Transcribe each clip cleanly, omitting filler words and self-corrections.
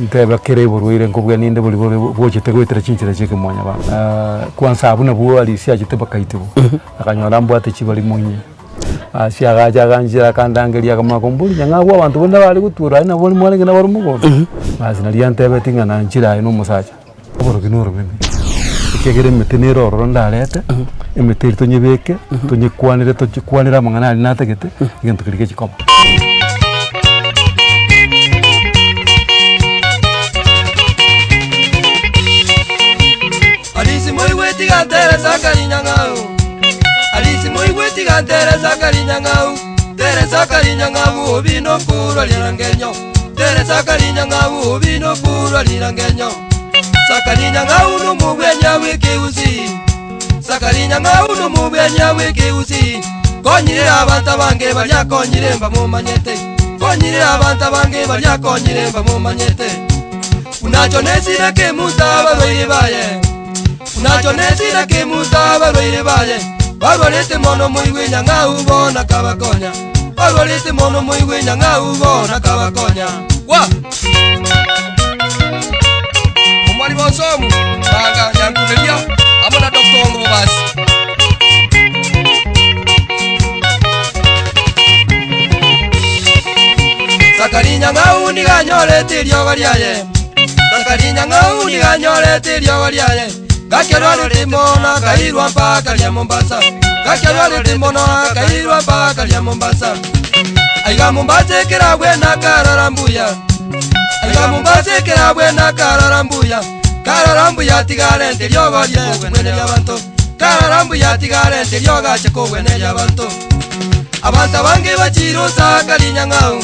Ntebe kera oborwaire nkobua ninde boria bore bochete goetera chinchera chia ekemwanyabanto. Kwansa abwo nabwo Arisi achete mpaka Itibo, akanyora mbwate chibarimo inye. Ase agacha aganchera akandangeria akamanya komboria ng'a abwo abanto bonde bare gotwora aye nabo mwarenge nabare mogondo. Basi naria antebetie ng'a nanchire aye na omosacha. Oborogi na orobebe, ekiagera emete nere ororo ndarete, emete eria tonyebeke, tonyekwanere tochikwanere amang'ana aria natagete, egento keria gechi koba. Arisi moigwe tiga ntere Sakari nyang'au Arisi moigwe tiga ntere Sakari nyang'au Tere Sakari nyang'au obino kurwa rirangenyo Tere Sakari nyang'au obino kurwa rirangenyo Sakari nyang'au nomogwenia bw'ekegusii Sakari nyang'au nomogwenia bw'ekegusii Konyire abanto abange baria akonyire mbamomanyete Konyire abanto abange baria akonyire mbamomanyete Buna Jonesi na kemunto abarwaire baye, Buna Jonesi na kemunto abarwaire baye, Barwarete mono moigwe enyang'au bono akabakonya, Barwarete mono moigwe enyang'au bono akabakonya. Gwa! Omwali bonsomu, Manga, Nyankuneria, amo na Dr. Ongo Bobasi. Sakari nyang'au nigo anyorete eriogo riaye, Sakari nyang'au nigo anyorete eriogo riaye, Gakerwarete mono akairwa mpaka ria Mombasa, Gakerwarete mono akairwa mpaka ria Mombasa. Aiga Mombasa ekerabwe nakarara mbuya, Aiga Mombasa ekerabwe nakarara mbuya, Karara mbuya tiga arente eriogo riaye kogweneria abanto, Karara mbuya tiga arente eriogo ache kogweneria abanto. Abanto abange bachiire Osaka rinyang'au,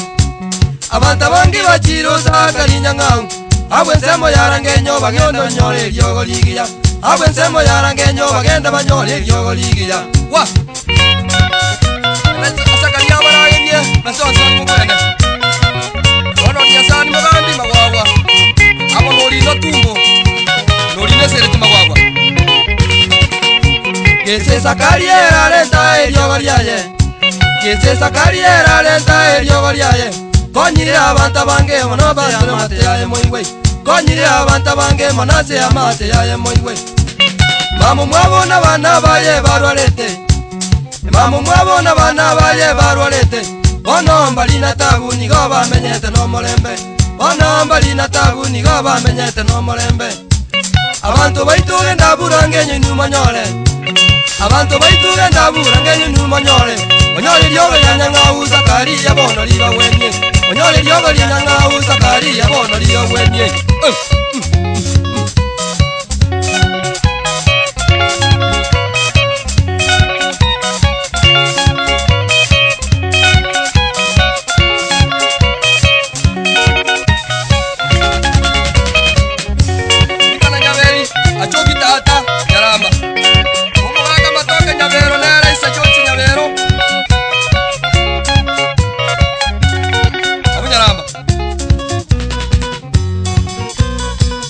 Abanto abange bachiire Osaka rinyang'au, Abwo ensemo yarangenyo bagende banyore eriogo rigiya, Abwo ensemo yarangenyo bagende banyore eriogo rigiya. Gwa! Asakaria abaragerie Mesonsoni mobwene. Bono Nyasae mogambi magwagwa, amo norina tumbo, norina esereti magwagwa. Gese Sakaria erarenta eriogo riaye, Gese Sakaria erarenta eriogo riaye, Konyire abanto abange mono base amate yaye moigwe, Konyire abanto abange mono ase amate yaye moigwe. Mama omwabo nabana baye barwarete, Mama omwabo nabana baye barwarete, Bono mbari na taabu nigo bamenyete nomorembe, Bono mbari na taabu nigo bamenyete nomorembe. Abanto baito genda bura ngenyo inwe monyore, Abanto baito genda bura ngenyo inwe monyore, Onyore riogo ria nyang'au Zakaria bono ribagwenie, Onyore riogo ria nyang'au Zakaria bono ribagwenie. Eh. Kana Nyaberi, achoki tata, Nyaramba. Omogaka Matoke Nyabero nere ise George Nyabero. Abu Nyaramba.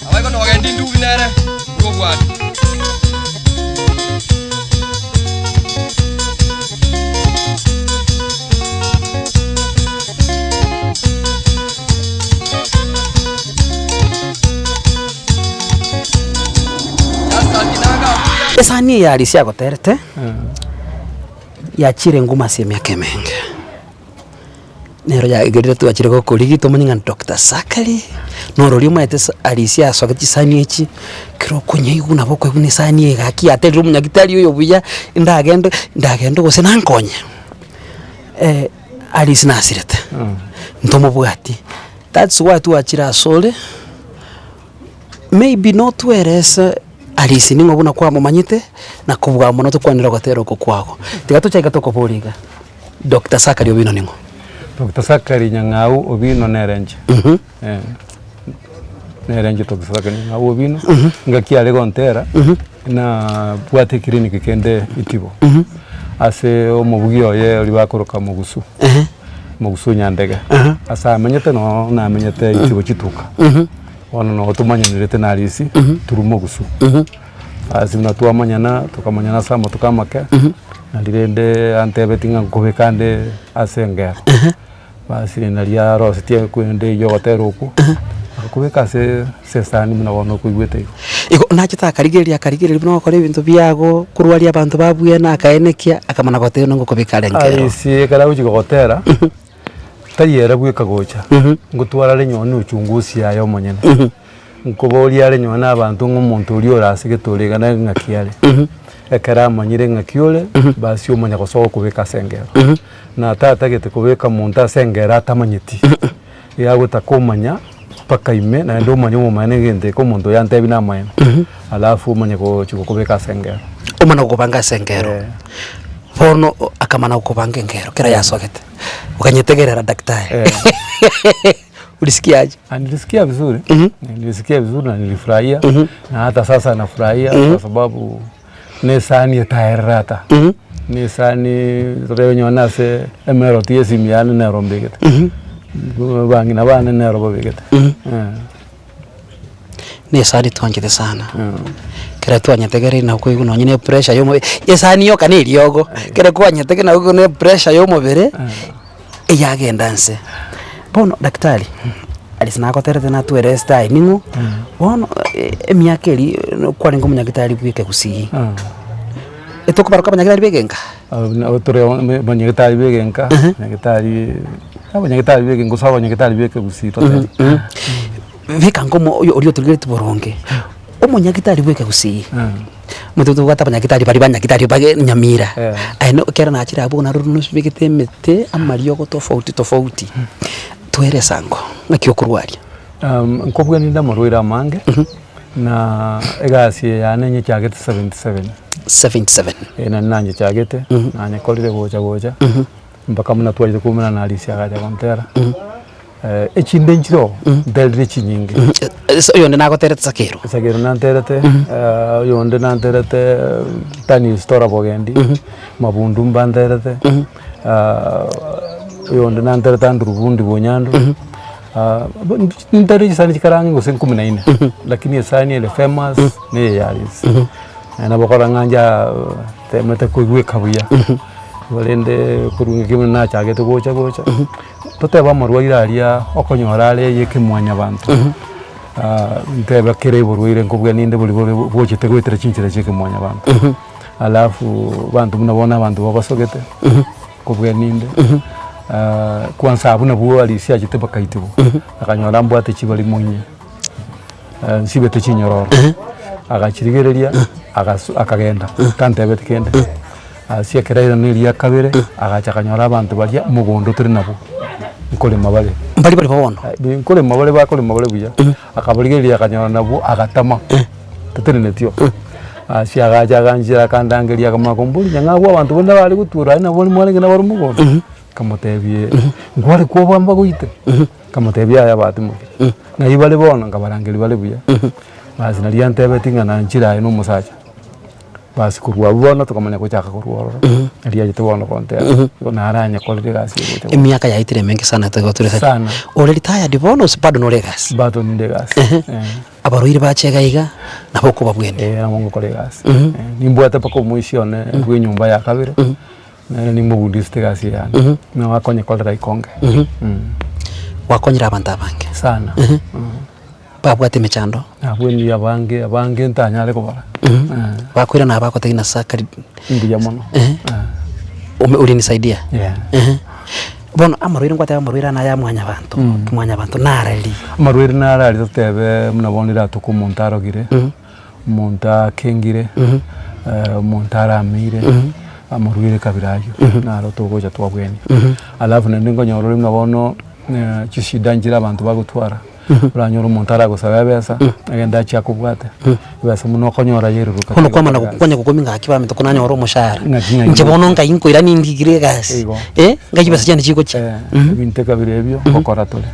Abaigo nogenda indubi nere, obwati. Esani eye Arisi agoterete, yachire nguma ase emiaka emenge. Nero yagerire twachire gokorigia tomanye ng'a Doctor Zachary, norori omanyete sa Arisi asoke chisani echi, ekero okonyaigwa nabo okoigwa buna esani eye gaki yaterire omonyagitari oyo buya, ndagende ndagende gose nankonye. Arisi nasirete, ntomobwati, that's why twachire asore, maybe notwerese Arisi ning'o buna kwamomanyete, na kobua mono tokwanere ogotera oko kwago. Tiga tochake tokoboria iga, Doctor Zachary Obino ning'o? Doctor Zachary Nyang'au Obino nere inche. Eh, nere inche Doctor Zachary Nyang'au Obino, ngaki are gontera, nabwate eclinic kende Itibo, ase omobugi oye oria bakoroka Mogusu, Mogusu Nyandege, ase amenyete noo namenyete Itibo chituka. Bono noo tomanyanerete na Arisi, through Mogusu. Ase buna twamanyana, tokamanyana ase amatuko amake, naende rende antebetie ng'a nkobeka nde ase engero. Basi naria arosetie ekwende eywo ogotera okwo, agakobeka ase ase esani buna bono okoigwete igo. Igo nachete akarigereria akarigereria buna ogokora ebinto biago, korwaria abanto ba buya na akaenekia, akamana goteba buna ngokobeka are nkero. Arisi ekero agochia gogotera, tari ere bweka gocha, ngotwara are nonye na uchunguzi yaye omonyene. Nkoboria are nonye na abanto ng'a omonto oria ore ase gete ore iga nere ng'aki are. Ekero amanyire ng'aki ore, basi omanya gosoa gokobeka ase engero. Na tatagete kobeka monto ase engero atamanyeti, iga agotaka omanya mpaka ime naende omanye omomaene egento eke omonto oyo antebi namaene, alafu omanye gochia gokobeka ase engero. Omana gokobanga ase engero. Eh. Bono akamana gokobanga engero kera yasogete, okanyetegerera daktari. Eh. Ulisikia aje? Ah, nilisikia vizuri nilisikia vizuri na nilifurahia na hata sasa nafurahia kwa sababu ne esani etaerera ata ne esani torebe nonye na ase emelody ya esimi yane nero mbegete abang'ina bane nero babegete eh. Na esani twanchete sana, ekero twanyetegereire nabo koigwa nonye na epressure ya omobere, esani yoka na eriogo, ekero kwanyetegereire nabo koigwa na epressure ya omobere, eyagenda nse. Bono daktari, aria ase nagoterete natwereste aye ning'o, bono emiaka eria kwarenge omonyagitari bwa ekegusii, etokobaroka abanyagitari ba egenka? Nabo tore abanyagitari ba egenka, abanyagitari abanyagitari ba egenka gose abanyagitari ba ekegusii totebe. Beka nkomo oyo oria otorigeretie boronge, omonyagitari bwa ekegusii, omanyete tobwate abanyagitari baria banyagitari bage nyamira, aye no ekero nachire abwo naro nosibegete emete amariogo tofauti tofauti, twere esango, ng'aki okorwaria? Nkobua ninde amarwaire amange, na egasi eye yane nyechagete 77. 77. Nari nanchechagete, nanyekorire gocha gocha, mpaka buna twachete koumerana na Alice agacha gontera. Echinde nchiroo, nterire chinyinge. Ase oyonde nagoterete Sakero. Sakero nanterete, oyonde nanterete Daniel Stora Bogendi, Mabundu mbanterete, oyonde nanterete Andrew Bundi Bonyando, nterire chisani chikare ang'e gose ikomi na inne, lakini esani ere famous neye ya Alice. Nabo okora ng'a inche temete koigweka buya, korende korwa ng'aki buna nachagete gocha gocha. Totebe amarwaire aria okonyora are eye ekemwanyabanto, ntebe kera oborwaire nkobua ninde boria bore bochete goetera chinchera chia ekemwanyabanto. Alafu abanto buna bono abanto babasogete, nkobua ninde, kwansa abwo nabwo arisia achete bakaitiwa, akanyora mbwate chibarimo inye, nsibete chinyororo, agachirigereria, agasu akagenda, tantebeti kende. Ase ekero airana eria kabere, agacha akanyora abanto baria mogondo tore nabwo, nkorema bare. Mbari bare bono. Nkorema bare bakorema bare buya, akabarigereria akanyora nabwo agatama, tatenenetio. Ase agacha aganchera akandangeria akamanya komboria ng'a abwo abanto bande bare gotura aye nabo mwarenge nabare mogondo? Nkamotebia nkware kwoboa mbagoite? Nkamotebia yaya batimokire. Ng'ai bare bono? Nkabarangeria bare buya. Basi naria antebetie ng'a nanchire aye na omosacha. Basi korwa abwo bono tokamanya gochaka korwa ororo, erio achete bono gonteba, igo naranyekorere egasi eye gocha gocha. Emiaka yaetire emenge sana toigo tore Sana. Ore retired bono gose bado nore egasi? Bado ninde egasi, eh. Abarwaire bache iga iga, nabo okobabwenia. Eh, nabo ngokora egasi. Nimbwate mpaka omoisia one bwa enyomba ya kabere, nere nimobundisete egasi eye yane, nabo akonyekorera ikonge. Gwakonyire abanto abange. Sana. Babwate emechando. Nabwenire abange, abange ntanyare kobara. Bakoirana abagotebia Nyasae karibu. Mbuya mono. Ome ulinisaidia. Yeah. Bono amarwaire ngwateba amarwaire aya naya mwanyabanto, mwanyabanto narari? Amarwaire naro aria totebe buna bono ratuko omonto arogire, omonto akengire, omonto arameire, amarwaire kabira aywo, naro togocha twabwenia. Alafu naende nkonyora ore buna bono chishida nchire abanto bagotwara. Oranyore omonto aragosaba ebesa, agende achie akobwate, ebesa buna okonyora yeruruka. Bono kwamana gokwanya gokumia ng'aki bamete ko nanyora omoshahara, Ng'aki ng'ai inche bono ngai nkoirania ndigire egasi, Igo. eh, ngai chibesa chiane chigochia. Ebinto ekabira ebio ngokora tore.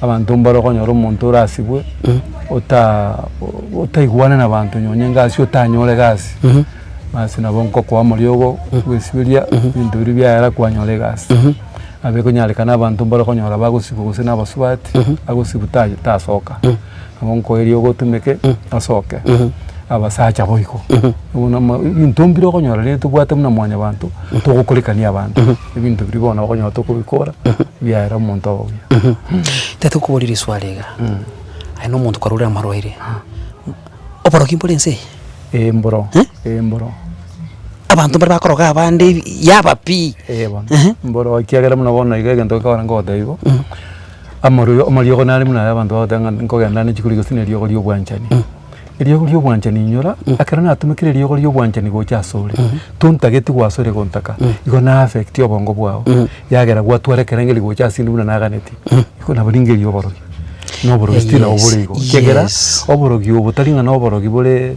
Abanto mbare okonyora omonto orasibwe, ota otaigwane na banto nonye egasi otanyore egasi, basi nabo nkokoa omoriogo bwesiberia, ebinto biria biaera kwanyora egasi. Nabo ekonyarekana abanto mbare okonyora bagosibwa gose na abasubati, agosibwa ta tasoka, nabo nkoeria ogotumeke asoke. Abasacha boigo, bono ama ebinto mbire okonyora rende tobwate buna mwanyabanto, togokorekania abanto, ebinto biria bono okonyora tokobikora, biaera omonto obe buya. Tata okoboria riswali iga, aye na omonto kwarure amarwaire, oborogi mbore ense eye? Ee mboro, Eh? ee mboro. Abanto mbare bakoroga abande yaba pi. Ee bono, mboro ekiagera buna bono iga egento gekogera nkogotebia igo. Amariogo amariogo nare buna aya abanto bagoteba ng'a nkogenda ne chikuri gose na eriogo ria obwanchani. Eriogo ria obwanchani inyora, ekero natumekire eriogo ria obwanchani gocha asore, tontageti gwasore gontaka, igo na affect obongo bwao, yagera gwatwara ekerengeri gocha ase inde buna naganetie, igo nabo ninga erio oborogi. Na oborogi still nabo bore igo, ekiagera oborogi obo tari ng'a na oborogi bore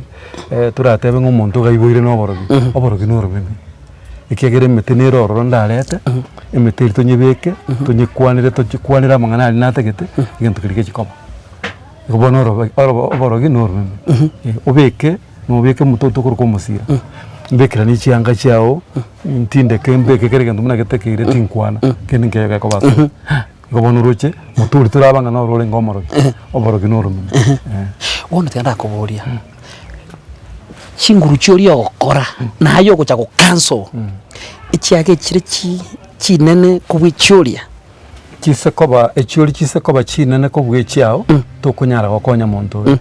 toratebe ng'a omonto iga aiboire na oborogi, oborogi na orobebe. Ekiagera emete nere ororo ndarete, emete eria tonyebeke, tonyekwanere tochikwanere amang'ana aria natagete, egento keria gechi koba. Igo bono orobe orobo oborogi na oromeme, obeke nobeke omote otokorokwa omosira, mbekeranie chianga chiago, ntindeke mbeke kera egento buna getakeire tinkwana, kende nkeyo gekoba ase. Igo bono oroche, mote oria toraba ng'a noro orenge omorogi, oborogi na oromeme, eh. Bono tiga ndakoboria, chinguru chioria ogokora, naye ogocha go cancel, echiaga echire chi chinene kobua echioria. Chise koba echioria chise koba chinene kobua echiao, tokonyara gokonya monto oria.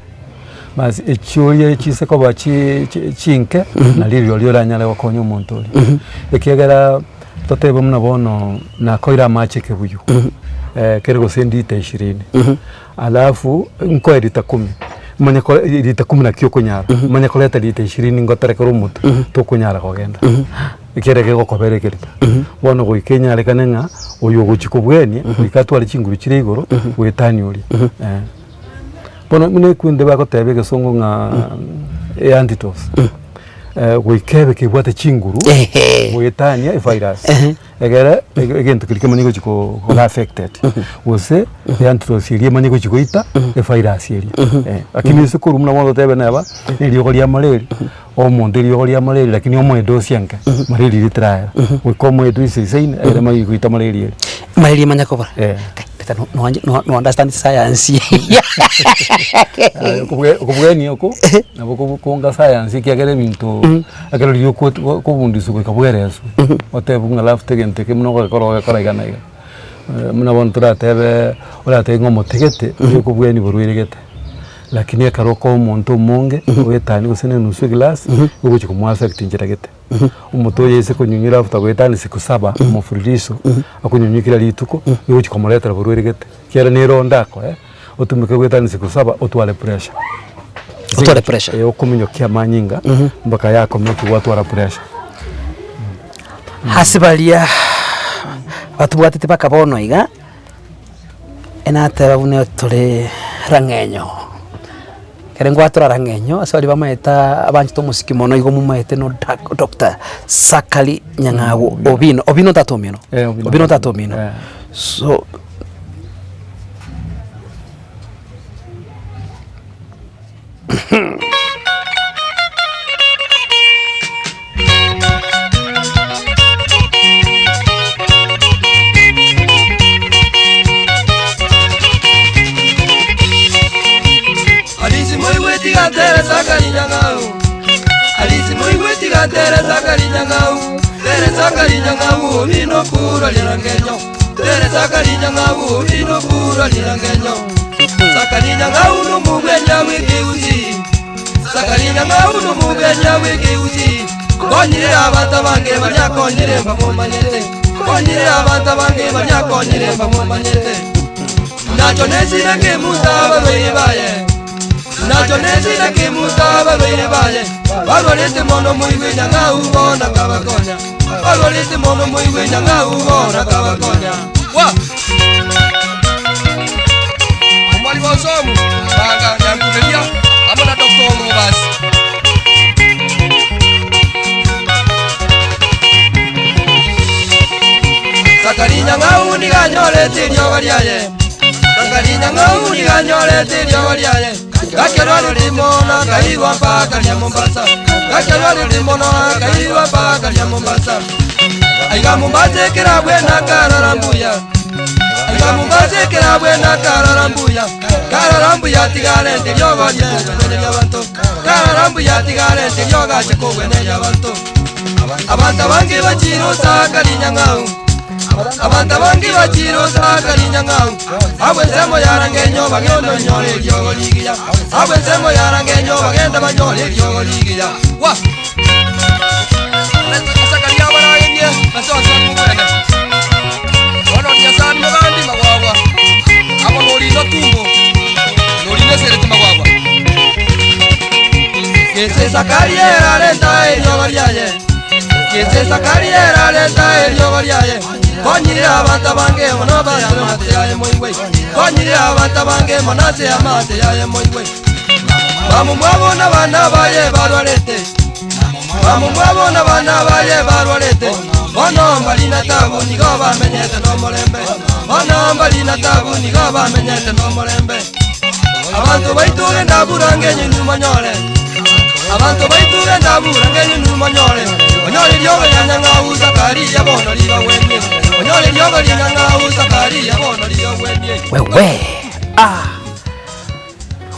Basi echioria chise koba chi chi chinke, nario rirorio oranyare gokonya omonto oria. Ekiagera totebe buna bono nakoire amache ekebuyu, kere gose lita ishirini, alafu nkoe lita kumi, manye ko lita kumi naki okonyara, manye koreta lita ishirini ngoterekere omotwe, tokonyara kogenda, ekiagera gegokobera ekerito. Bono goika enyarekane ng'a oyo ogochia kobwenia, goika atware chinguru chire igoro, goetania oria eh. Bono buna ekwende bagoteba egesongo ng'a eantidotes, goika ebe kebwate chinguru, goetania evirus. Egere egento keria kemanye gochi koba affected, gose eantidotes eria emanye gochi goita evirus eria. Lakini ase korwa buna bono totebe neba, na eriogo ria malaria, omonto eriogo ria malaria lakini omoe edosi enke, malaria eria teraera. Goika omoe edosi eisaine, egere emanye goita malaria eria. Malaria emanye kobora? Eh. Kai, reta no- noanje no no understand science. Aye okobwe okobwania oko, nabo kobu konga science ekiagera ebinto, ekero riria okot okobundiswa goika bwereswe, otebwe ng'a alafu egento eke buna ogokora ogekora iga na iga. Buna bono toratebe, oratebe ng'a omotegete, oria okobwania borwaire gete, lakini ekero okoa omonto omonge, oetanie gose na enusu eglass, ogochi komo affect nchera gete. Omote oyo ase konyunyura after goetania siku saba omofuririso, akonyunywa kera rituko, ogochi komoretera borwaire gete, ekiagera nere onde akoe, otumeke goetania siku saba otware pressure. Otware pressure? Eh, okominyokia amanyinga, mpaka yakominyokia gwatwara pressure. Ase baria batobwatete mpaka bono iga, enateba buna tore rang'enyo, ekere ngwatora rang'enyo ase baria bamaete abanchete omosiki mono igo momaete no dak Doctor Zachary Nyang'au Obino, Obino tata omino, Eh, Obino Obino tata tata omino, Eh. so. Alisi moigwe tiga ntere Zakari Nyang'au. Alisi moigwe tiga ntere Zakari Nyang'au. Tere Zakari Nyang'au omino kura lirangenyo. Tere Zakari Nyang'au omino kura lirangenyo. Zakari Nyang'au nomogwenia bw'ekegusii. Zakari Nyang'au nomogwenia bw'ekegusii. Konyire abanto abange baria akonyire mbamomanyete. Konyire abanto abange baria akonyire mbamomanyete. Nacho nesira kemusa abarwaire baye. Nacho nesira kemusa abarwaire baye. Barwarete mono moigwe Nyang'au bono akabakonya. Barwarete mono moigwe Nyang'au bono akabakonya. Wa! Omwali wa Osomu, Banga, Nyankuberia, amo na Doctor Omobasi. Sakari Nyang'au nigo anyorete eriogo riaye. Sakari Nyang'au nigo anyorete eriogo riaye. Gakerwa rurimo nakairwa mpaka ria Mombasa. Gakerwa rurimo nakairwa mpaka ria Mombasa. Aiga Mombasa ekerabwe nakarara mbuya. Aiga Mombasa ekerabwe nakarara mbuya. Karara mbuya tigarente riogo riaye abanto. Karara mbuya tiga arente riogo ache kogweneria abanto. Abanto abange bachire Osaka rinyang'au, Abanto abange bachire Osaka rinyang'au, Abwo ensemo ya Rangenyo bagende onyore eriogo rigiya, Abwo ensemo ya Rangenyo bagende banyore eriogo rigiya. Wa! Asakaria abaragerie ase osani mobwene. Bono Nyasae mogambi magwagwa, amo norina tumbo, norina esereti magwagwa. Gese Zakaria erarenta eriogo riaye, Gese Zakaria erarenta eriogo riaye, Konyire abanto abange mono base amate yaye moigwe, Konyire abanto abange mono ase amate yaye moigwe. Bamomwabo nabana baye barwarete, Bamomwabo nabana baye barwarete, Bono mbari na taabu nigo bamenyete nomorembe, Bono mbari na taabu nigo bamenyete nomorembe. Abanto baito genda bura ngenyu monyore, Abanto baito genda bura ngenyu monyore, Onyore riogo ria Nyang'au Zakaria bono ribagwenie, Onyore riogo ria Nyang'au Zakaria bono ribagwenie. Wewe ah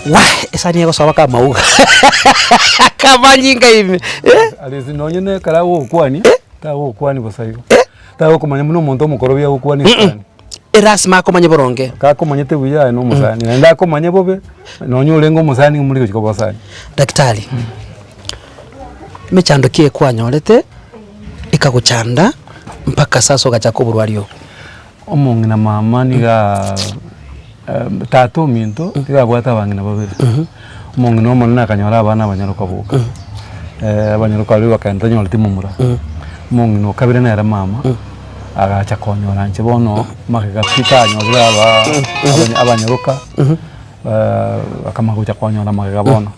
wah esani egosoa mpaka amauga kamanyinga ime eh. Arisi nonye na ekero agokwania, tagokwania bosa igo, tagokomanya buna omonto omokoro buya agokwania esani. Erasima akomanye boronge. Gakomanyete buya aye na omosani, naende akomanye bobe, nonye orenge omosani ng'a more gochia koba osani. Daktari, emechando ki ekwanyorete ekagochanda mpaka sasa ogachaka oborwari obo? Omong'ina mama niga tata ominto niga abwate abang'ina babere, omong'ina omonene akanyora abana abanyaroka boka, abanyaroka baria bakagenda tanyoreti momura, omong'ina o kabere nere mama. Agacha konyora inche bono magega pi tanyorire aba abanyaroka, akamanya gocha konyora magega bono.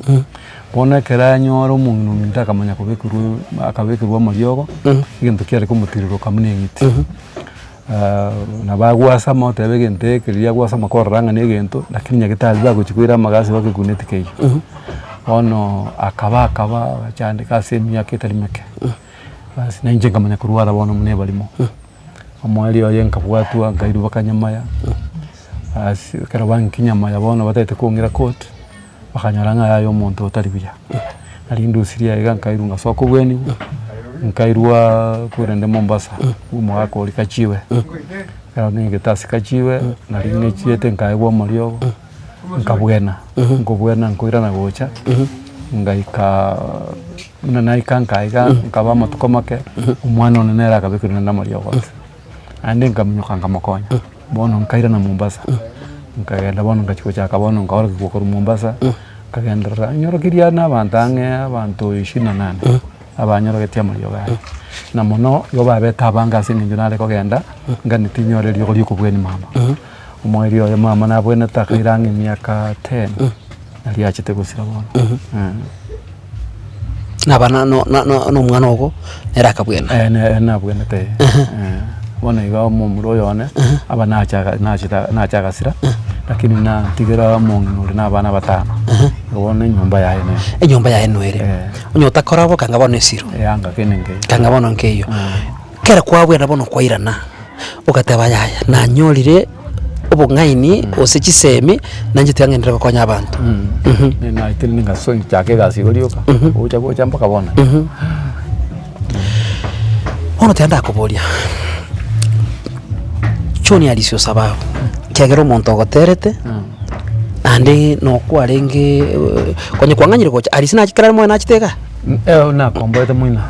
Bono ekero anyora omong'ina ominto akamanya kobekerwa akabekerwa amariogo, egento kiare komotiriroroka buna eng'iti. Nabo agwasama oteba egento eke riria agwasama korora ng'a na egento, lakini nyagetari bagochia koira amagasi bakekuneti keiyo. Bono akaba akaba agachandeka ase emiaka etari meke. Basi na inche nkamanya korwara bono buna ebarimo, omoerio oye nkabwatwa nkairwa mpaka Nyamaya, basi ekero banki Nyamaya bono batagete kong'ira court, bakanyora ng'a yaya omonto otari buya. Nari ndusirie aiga nkairwa ngasoa kobweniwa, nkairwa korende Mombasa, omogaka oria Kachiwe, ekero naigete ase Kachiwe, nari ng'echiete nkaegwa omoriogo, nkabwena, nkobwena nkoirana gocha, ngaika. Buna naika nka iga, nkaba amatuko make, omwana one nere akabekerwa naende amariogo onsi. Naende nkaminyoka nkamokonya, bono nkairana Mombasa, nkagenda bono ngachia gochaka bono nkaorokigwa korwa Mombasa, nkagenderera nyorokirie na abanto ang'e abanto ishirini na nane, abanyorogetie amariogo aya. Na mono igo babete abange ase eng'encho nare kogenda, ngani tinyore eriogo ria okobwenia mama. Omoerio oye mama nabwenete akaira ang'e emiaka ten, nario achete gosira bono. Na abana no- no- no- na omwana ogo, nere akabwena. Eh, ne- nabwenete eh. Bono iga omomura oyo one, aba nachaga nachete nacha agasira, lakini nantigera omong'ina ore na abana batano, igo bono enyomba yaye nere. Enyomba yaye noere. Eh. Onye otakora bo kanga bono esiro. Eanga kende nkeiyo. Kanga bono nkeiyo. Kera kwabwena bono kwairana, ogateba yaya nanyorire obong'aini gose chisemi, nainche tiga ng'enderere gokonya abanto. Mhm. Naetire ningasoa nchake egasi igo rioka, gocha gocha mpaka bono. Bono tiga ndakoboria, John Arisi Osababu, ekiagera omonto ogoterete, naende nokwarenge konya kwang'anyire gocha, Arisi nachi kera moyo nachete igaa? Eh, nakomboete moino,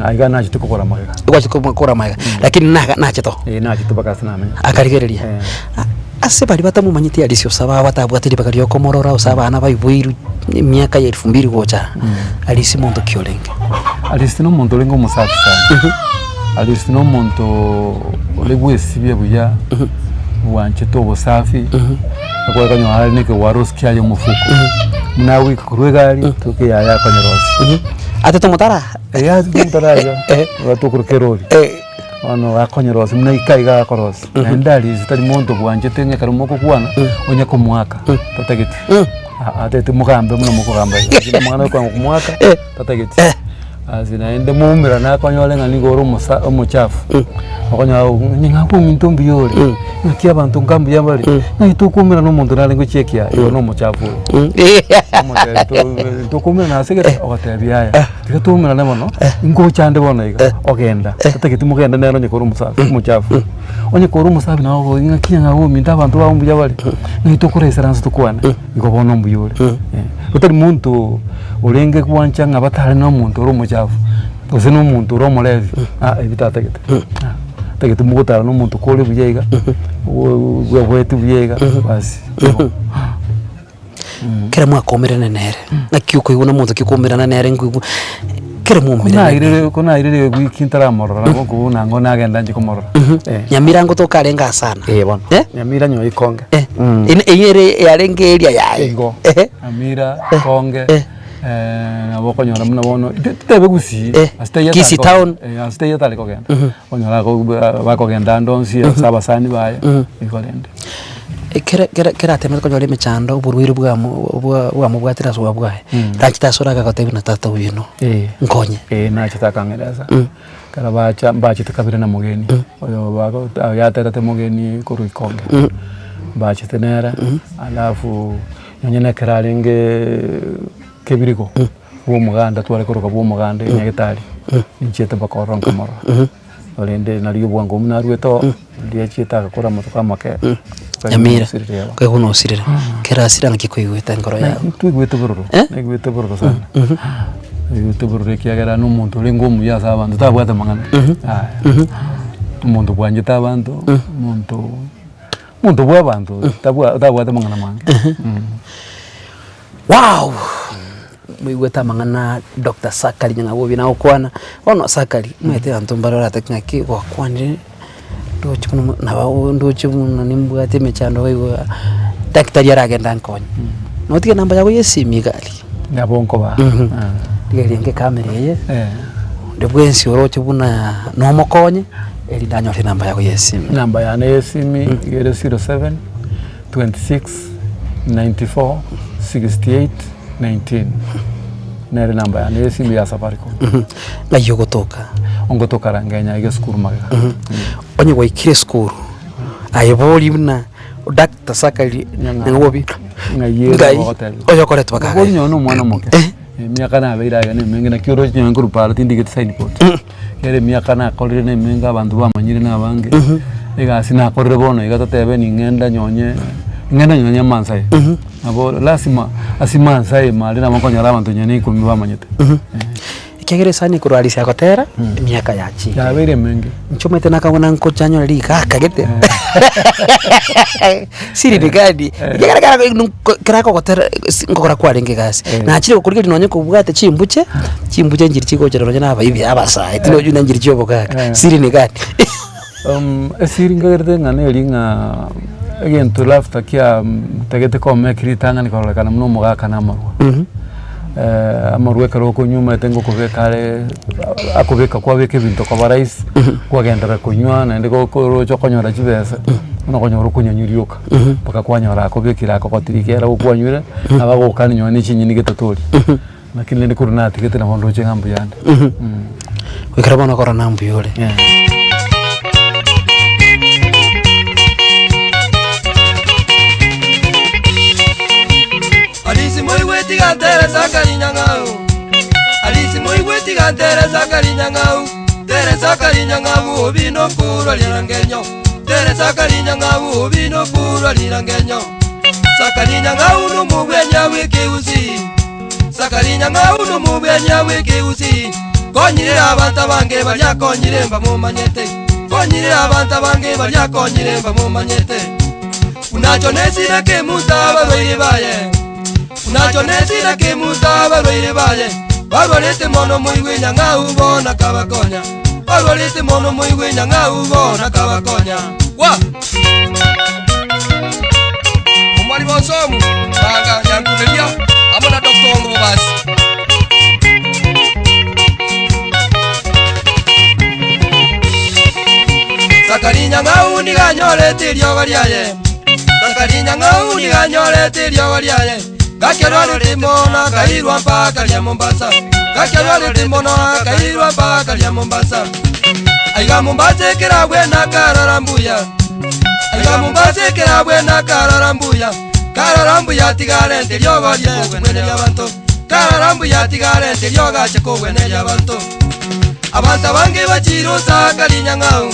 aiga nachete kogora magega. Gwachete kogora magega, lakini naga nachete oo. Eh, nachete mpaka ase namenya. Akarigereria. Eh. Ase baria batamomanyeti Arisi Osababu batabwate ribaga ria okomorora gose abana baiboirwe emiaka ya elfu mbili gocha aa, Arisi monto ki orenge? Arisi na omonto orenge omosafi sana. Arisi na omonto ore bwesibia buya, bwanchete obosafi, okonyora are na ekewarosi kiaye omofuko. Buna agoika korwa egari, toka eyaye akonyerosia. Atete omotara? Eeh atete omotara iga, iga tokoroka erori. Bono akonyerosia buna ika iga akorosia. Naende arisi tari monto bwanchete ng'a ekero mogokwana, onye komoaka, tatageti. Aa atagete mogambe buna mokogamba iga, lakini amang'ana ya komoaka, tatageti. Asi naende moumerane akonyore ng'a nigo ore omosa omochafu, okonyora onye ng'a ominto mbuya ore, ng'aki abanto nka mbuya bare, ng'aki tokoumerana omonto nare ngochia ekiaye, igo na omochafu oyo. Omotebia to tokoumerana ase gete, ogotebia yaya, tiga toumerane bono, ngocha ande bono iga, ogenda, tatageti mogende nere onye kore omosafi omochafu. Onye kore omosafi nabo okoboria ng'aki ng'a ominto abanto bao mbuya bare, ng'aki tokoraisaransa tokwane, igo bono mbuya ore. Otari monto orenge gwancha ng'a batare na omonto ore omochafu, gose na omonto ore omorevi, aa ebi tatagete. Tagete mogotara na omonto kore buya iga, bweboeti buya iga, basi igo. Kera mwakoumerana nere, naki okoigwa na omonto ki okoumerana nere nkoigwa, kera mwaumerana nere. Konairire konairire ewiki ntaramorora nabo okobuna nang'o nagenda nchie komorora. Eh. Nyamira ngotoka arenge asana. Eh bono. Eh? Nyamira nyoyo ikonge. Eh. Eye ere yarenge area yaye. Igo. Ehe. Nyamira, Ikonge, Eh. nabo okonyora buna bono totebe Gusii, Eh. ase taiyo Kisii atare town. kogenda, ase taiyo atare kogenda. Okonyora ako bakogenda ande onsi ase abasani baye, igo rende. Ekere kere keratemete konyora emechando oborwaire bwamo bwa bwamobwatire ase obwa bwaye, ranchete ase ore agagotebia buna tata oyio nkonye. Eh, nachete akang'eresa, ekero bacha mbachete kabere na mogeni, oyo bago yaterete mogeni korwa ikonge, mbachete nere, alafu nonye na ekero arenge kebirigo, bwa omoganda tware koroka bwa omoganda nyagetari, ninchiete mpaka ororo nkamorora. Korende nario obwango obwo narwete oo, riria achiete agakora amatuko amake, Nyamira, osirire aba. koigwa nosirire, kera asira naki koigwete enkoro yago? Twaigwete bororo, Eh? naigwete bororo sana, naigwete bororo ekiagera na omonto orenge omuya ase abanto, tabwate amang'ana, yaya. Omonto bwanchete abanto, omonto, omonto bwa abanto, tabwa tabwate amang'ana mange. Wow! Moigwete amang'ana Doctor Sakari Nyang'abobi nagokwana, bono Sakari, omanyete abanto mbare oratake ng'aki gwakwanire, ndoche buna omo nabo ndoche buna nimbwate emechando iga igo daktari aragende ankonye. Notige enamba yago ya esimi iga aria. Nabo nkobaa. Rigereria inke ekamera eye, onde bwensi oroche buna nomokonye, erinde anyore enamba yago ya esimi. Enamba yane ya esimi iga ere 07 26 94 68 19 nere enamba yane ya esimi ya Safaricom. Ng'ai ogotoka? Ongotoka Rangenya iga esukuru magega. Onye gwaikire esukuru, aye bori buna Doctor Sakari Nyang'abobi, Ng'ai ere ng'ai ogotebiwa. oyokoretwa Bori kare. nonye na omwana omoke, emiaka nabeire aiga na emenge naki oroche nonye nkorwa para tindigeti signboard. Ekero emiaka nakorire na emenge abanto bamanyire na abange, egasi nakorire bono iga totebe ning'enda nyonye, ng'ende nyonye amansae. Nabo lasima ase mansae ime aria nabo nkonyora abanto nonye na ikomi bamanyete. Ekiagera esani korwa Arisi agotera, emiaka yachire. Yabeire emenge. Inche omanyete nakabuna nkocha nyore rigaka gete siri ni gani ekiagera kera kera akogotera ase nkokora kwarenge egasi. Nachire gokorigereria nonye kobwate chimbuche, chimbuche nchiria chigochera nonye na abaibi abasae tinochi buna nchiria chia obogaka siri ni gani. Esiri nkagerete ng'a neri ng'a egento laughter kia ntagete komeki ritang'ani kororekana buna omogaka na amarwa. Amarwa ekero okonywa omanyete ngokobeka are akobeka kwabeka ebinto koba rahisi, kwagenderera konywa naende gokoroche okonyora chibesa, buna okonyora okonyanywa rioka, mpaka kwanyora akobekire akogotiri ekero okwanywire, nabo agokani nonye na chinyeni gete toria. Lakini rende korwa natigete nabo ndoche ng'a mbuya ande. Goikera bono okora na mbuya ore. Alisi moigwe tiga ntere Sakari Nyang'au. Alisi moigwe tiga ntere Sakari Nyang'au. Tere Sakari Nyang'au obino kurwa rirangenyo. Tere Sakari Nyang'au obino kurwa rirangenyo. Sakari Nyang'au nomobwenia bw'ekegusii. Sakari Nyang'au nomobwenia bw'ekegusii. Konyire abanto abange baria akonyire mbamomanyete. Konyire abanto abange baria akonyire mbamomanyete. Buna Jonesi na kemunto abarwaire baye, Buna Jonesi na kemunto abarwaire baye, Barwarete mono moigwe Nyang'au bono akabakonya, Barwarete mono moigwe Nyang'au bono akabakonya. Wa! Omwali bonsomu, Banga Nyankuneria, amo na Dr. Ongo Bobasi. Sakari Nyang'au nigo anyorete eriogo riaye, Sakari Nyang'au nigo anyorete eriogo riaye, Gakerwa ritimo na akairwa mpaka ria Mombasa. Gaki arwarete mono akairwa mpaka ria Mombasa. Aiga Mombasa ekero abwene akarora mbuya. Aiga Mombasa ekero abwene akarora mbuya. Karora mbuya tiga arente riogo riaye kogweneria abanto. Karora mbuya tiga arente riogo ache kogweneria abanto. Abanto abange bachire Osaka rinyang'au.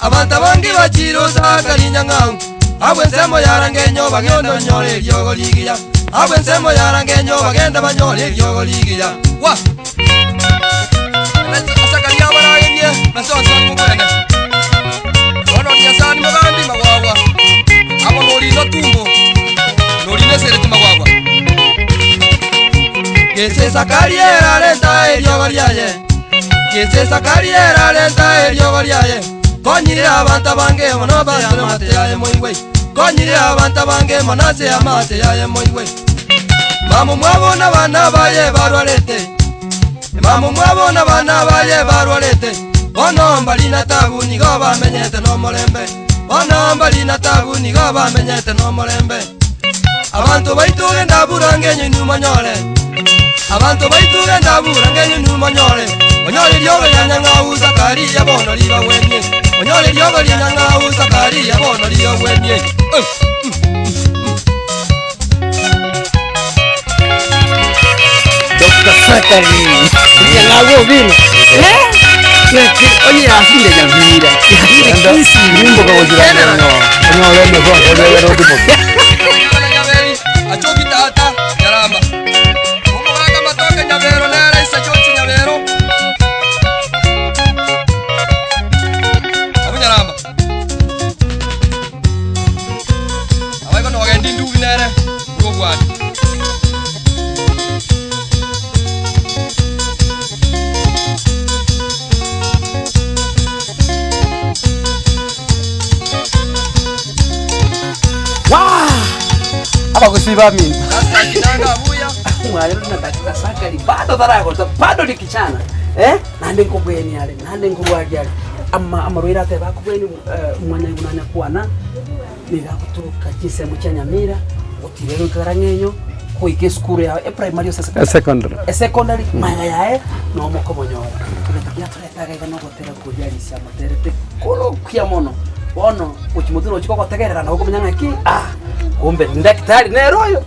Abanto abange bachire Osaka rinyang'au. Abwo ensemo ya Rangenyo bagende banyore eriogo rigiya. Abwo ensemo ya Rangenyo bagende banyore eriogo rigiya. Gwa! Asakari abaragerie na mobwene. Bono Nyasae mogambi magwagwa. Amo norina tumbo. Norina esereti magwagwa. Gese Sakari erarenta eriogo riaye. Gese Sakari erarenta eriogo riaye. Konyire abanto abange mono base amate yaye moigwe. Konyire abanto abange mono ase amate yaye moigwe. Mama mwabo nabana baye barwarete. Mama mwabo nabana baye barwarete. Bono mbari na tabu nigo bamenyete nomorembe. Bono mbari na tabu nigo bamenyete nomorembe. Abanto baito genda burangenyo inwe monyore. Abanto baito genda burangenyo inwe monyore. Onyore riogo ria Nyang'au Zakaria bono ribagwenie. Onyore riogo ria Nyang'au Zakaria bono ribagwenie. Eh. Dr. Sakari. Nyang'au Obino. Eh? Naki onye yasinde Nyamira. Yasinde Kisii. Nimboka gochirana onyore emesongo oyere otimoke. Bana Nyaberi, achoki tata, Nyaramba. Omogaka matoke Nyabero nere isa chochi Nyabero. Abu Nyaramba. Abaiko nogendi ndubi nere, ogwani. Abagusi baminto. Sasa kinanga abuya. Mwalimu na Dr. Sakari bado taragota bado ni kichana eh nande nkobweni ale nande nkorwari ale ama amarwaire ateba akobweni omwana oyo nanya kwana niga agotoka chinsemo chia Nyamira gotira goikara ng'enyo goika esukuru yaye eprimary gose esecondary Esecondary. Esecondary magega yaye nomokomonyora egento kiria toretaga iga nogotera koria risia moterete korokia mono bono gochia motwe nochia kogotegerera nabo okomenya ng'aki ah kumbe ni daktari nere oyo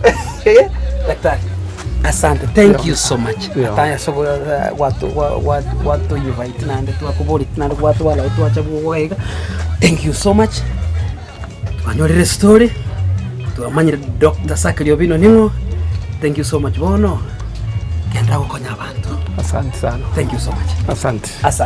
daktari asante thank you so much Yeah. ataya ase gwatoinvite naende twakoboretie naende gwatwara twacha bwogo iga thank you so much twanyorire estory twamanyire Doctor Zachary Obino ning'o thank you so much bono genda gokonya abanto Asante sana. thank you so much Asante. asante.